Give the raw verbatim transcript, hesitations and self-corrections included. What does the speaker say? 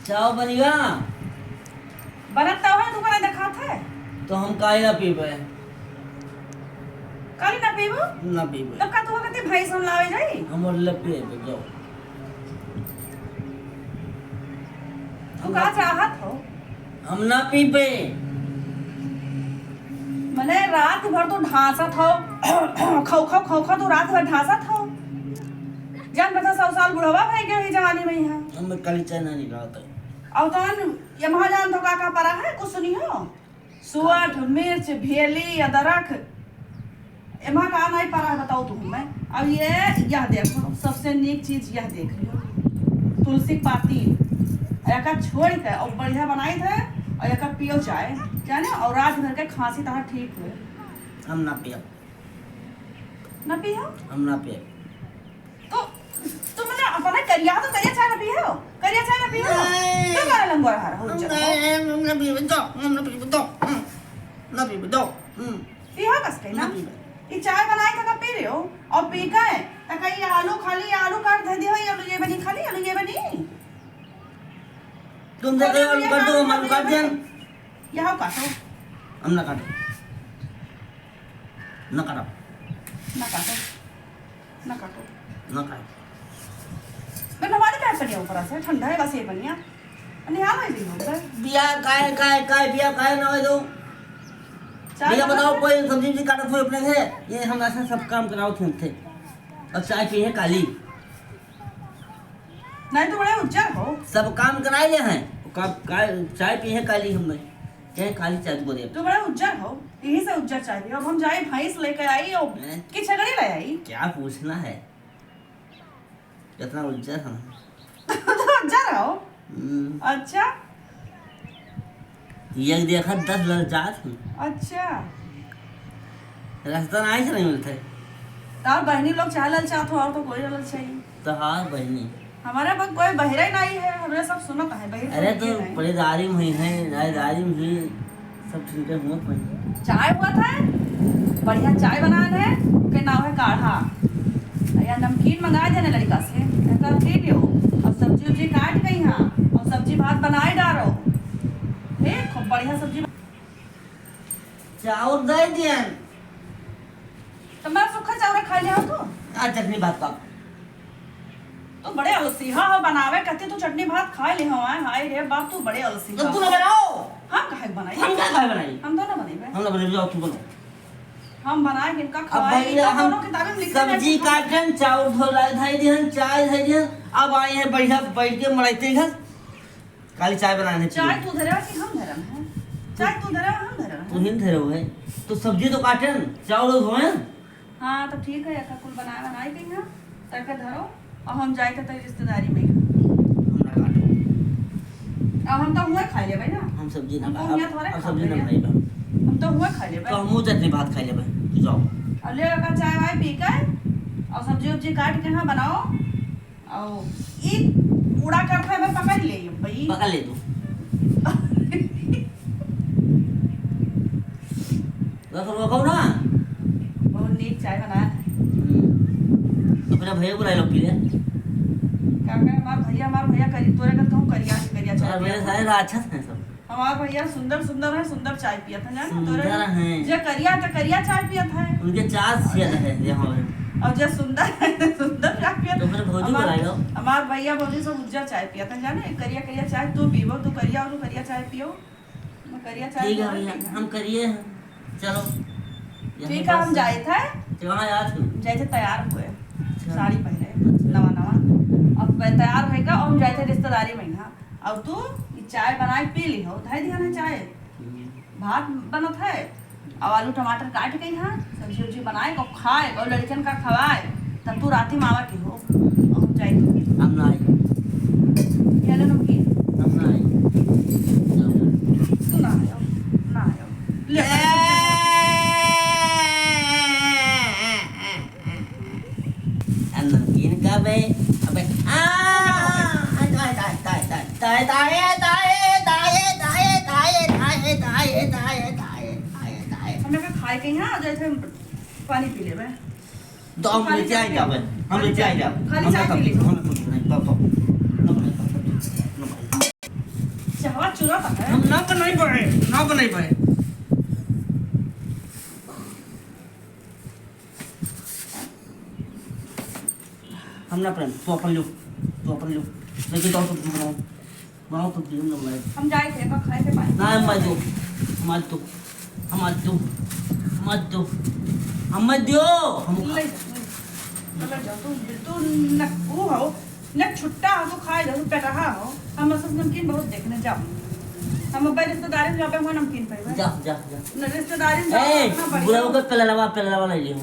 चाव बनिगा? बनत तो है, तू बना देखात है। तो हम काहे ना पीबे? काहे ना पीबो? ना पीबे। तब का तू कहते भैंस हम लावे जाई? हम और ले पीबे, जाओ। तू का चाहत हो? हम ना पीबे। मने रात भर तू ढांसत हो, खौ खौ खौ खौ तू रात भर ढांसत हो। जान बता सौ साल बुढ़वा भई गए ही जवानी में यहाँ। हम काली चाय ना निकालत है। और तोन ये महा जान तो का का परा है, कुछ सुनी हो? सुअठ, मिर्च, भेली, अदरक, एमा का नाई परा है बताओ तू हमें। अब ये, यह देखो, सबसे नीक चीज यह देख लियो, तुलसी के पाती। एका छोड़ के और बढ़िया बनाई थे और एका पियो चाय, जाने, और रात भर के खांसी तहार ठीक हुए। हम ना पियब। ना पियो? हम ना पियब। तो, तो मतलब अपना करिया तो करिया चाय ना पियो? करिया चाय ना पियो? नहीं। तो काहे लंगोर हार हो हम चलो? नहीं, हम ना पीबे, दो, हम ना पीबे, दो, हम ना पीबे, दो, हम्म। पियो कस के ना? ना पीबे। ई चाय बनाई थका पी लियो, और पी के, तका ये आलू खाली, आलू काट दे दियो, ये आलू ये बनी खाली, आलू ये बनी। तुम तो देखे ये आलू काट दो, हम आलू काट दें। यहाँ काटो। हम ना काटो। ना काटो। ना काटो। ना काटो। ना काटो। बे, हमारे क्या पनिया ऊपर से? ठंडा है बस ये पनिया। निहाल है जी हम बे। बिया काय, काय, काय, बिया काय ना हो दो। चाय बिया बनाओ, बनाओ। कोई सब्जी भी काटत हो अपने से। ये हम ऐसे सब काम कराओ थे, थे। और चाय पी है काली। नहीं, तू बड़े उज्जर हो। सब काम कराए ले हैं। का, का, चाय पी है काली हमने। कहे काली चाय बोले। तू बड़े उज्जर हो, यही से उज्जर चाय पियो। अब हम जाए भैंस लेके आई और हैं? कि छगड़ी ले आई? क्या पूछना है? इतना उज्जर हम। तो उज्जर हो? हम्म। अच्छा। एक देखा दस ललचात हूँ। अच्छा। रास्ता ना ऐसे नहीं मिलता है। तार बहनी लोग चाहे ललचात हो और तो कोई ललचाई। तो हाँ बहनी। हमारे पास कोई बहिरा ही नहीं है, हमरे सब सुनत है, बहिर अरे सुनत तो नहीं। पड़ेदारी में ही है, रायदारी में ही सब ठीक है, हुआ पड़ी। चाय हुआ था, बढ़िया चाय बनान है, के नाव है काढ़ा। या नमकीन मंगा देने लड़का से, एकर पी लियो। अब सब्जी उब्जी काट गई हाँ, और सब्जी भात बनाए डारो। हे, खूब बढ़िया सब्जी। चाउर दे दियन। तो मैं सूखा चाउर खा लिया तू? आ चटनी भात का। तू बड़े अलसी, हाँ, हाँ, बनावे कहती तू चटनी भात खा ले हो, हाय, हाय रे बाप, तू बड़े अलसी तो बा। तू ना बनाओ। हम काहे बनाई? हम का काहे बनाई? हम तो ना बनाई बे। हम ना बनाई, जाओ तू बनाओ। हम बनाए, इनका अब खवाए, भैया, इनका हम दोनों किताबें में लिखे सब्जी रहते हैं। काटन, चाउर धोलाई धाई दिहन, चाय धाई दिहन, अब आए हैं बढ़िया बैठ के मड़ाइते घर। काली चाय बनाने के चाय लिए। तू धरे कि हम धरम है? चाय तू धरे, हम धरम तू है? ही धरे हो है। तो सब्जी तो काटन, चाउर धोएन। हाँ, तो ठीक है, एका कुल बनाए बनाए के यहाँ, तड़के धरो, और हम जाए थे तेरी रिश्तेदारी में। हम ना काटो। अब हम तो हुए खा लेबै ना। हम सब्जी ना हम खाए। तो हुए थोड़े अब खा सब्जी ना लेबै। खाए बा। हम तो हुए खा लेबै। तो हम मुँह चटनी भात खा लेबै। तू जाओ। अब ले एका चाय वाय पी के, और सब्जी उब्जी काट के यहाँ बनाओ। आओ, ई उड़ा करता है, पकड़ ले, भाई। पकड़ ले तू। रख, रखो ना। बहुत नीक चाय बना है। हम्म। अपने भैया बुला लो, पी ले। का कहे, हमार भैया, हमार भैया करी, तोरे कर कहूँ करिया से करिया चाय अरे, पिया। सारे राक्षस हैं सब। हमार भैया सुंदर सुंदर है, सुंदर चाय पियत है, जाने? सुंदर तोरे हैं। जे करिया है, तो करिया चाय पियत है। उनके चार सिया है, यहाँ पे। और जे सुंदर है, तो सुंदर चाय पियत। तो फिर भौजी हमार, बुलाए लो। हमार भैया भौजी सब उज्जर चाय पियत है, जाने? करिया करिया चाय तू पीबो, तू करिया और तू करिया चाय पियो। मैं करिया चाय ठीक है पियो, भैया, ठीक है। हम करिए हैं। चलो। ठीक है, हम जाए थे। कहाँ जात हो? जाए थे तैयार हुए। अच्छा। साड़ी पहने, अच्छा। नवा नवा। अब मैं तैयार होएगा और हम जाए थे रिश्तेदारी में, हाँ। और तू ई चाय बनाए पी ली हो, धई दिया ना चाय। हम्म। भात बनत है, और आलू टमाटर काट के यहाँ सब्जी उब्जी बनाए, और खाए, और लड़कन का खवाए, तब तू राती में आवा के हो, और हम जाए तो। हम ना आई। ये ले नमकीन। हम ना आई। तू ना आयो, ना आयो। ले, ए! अब नमकीन का बे, अबे, आ, ताए, ताए, ताए। हम लोग के खाए के यहाँ, जैसे पानी पी लेबे। तो हम खाली लेके चाय आई जाबे, हम लेके आई जाबे। खाली हम चाय पी लेबे। हम कुछ नहीं, पापा। हम नहीं, पापा। हम नहीं। चुरा तो है। हम ना बनाई पाए, ना बनाई पाए। हम ना बनाई, तू अपन लो, तू अपन लो। लेकिन तो सब्जी बनाओ, बनाओ सब्जी, हम ना बनाई। हम जाए थे, का खाए थे पानी? ना, हम मत दो, मत दो, हम मत दो, मत दो, हम मत दो, हम ले जा, ले जा। चला जा, तू, तू न, वो हो, न छुट्टा हो, तू खाए जा, तू पेटहा हो। हम असस नमकीन बहुत देखने जाओ। हम अब रिश्तेदारी में जाबे, हुआ नमकीन पाइबे। जा, जा, जा। न रिश्तेदारी में जाओ, ए, इतना बढ़िया। बुलाओ के पेलवा, पेलवा ले लियो।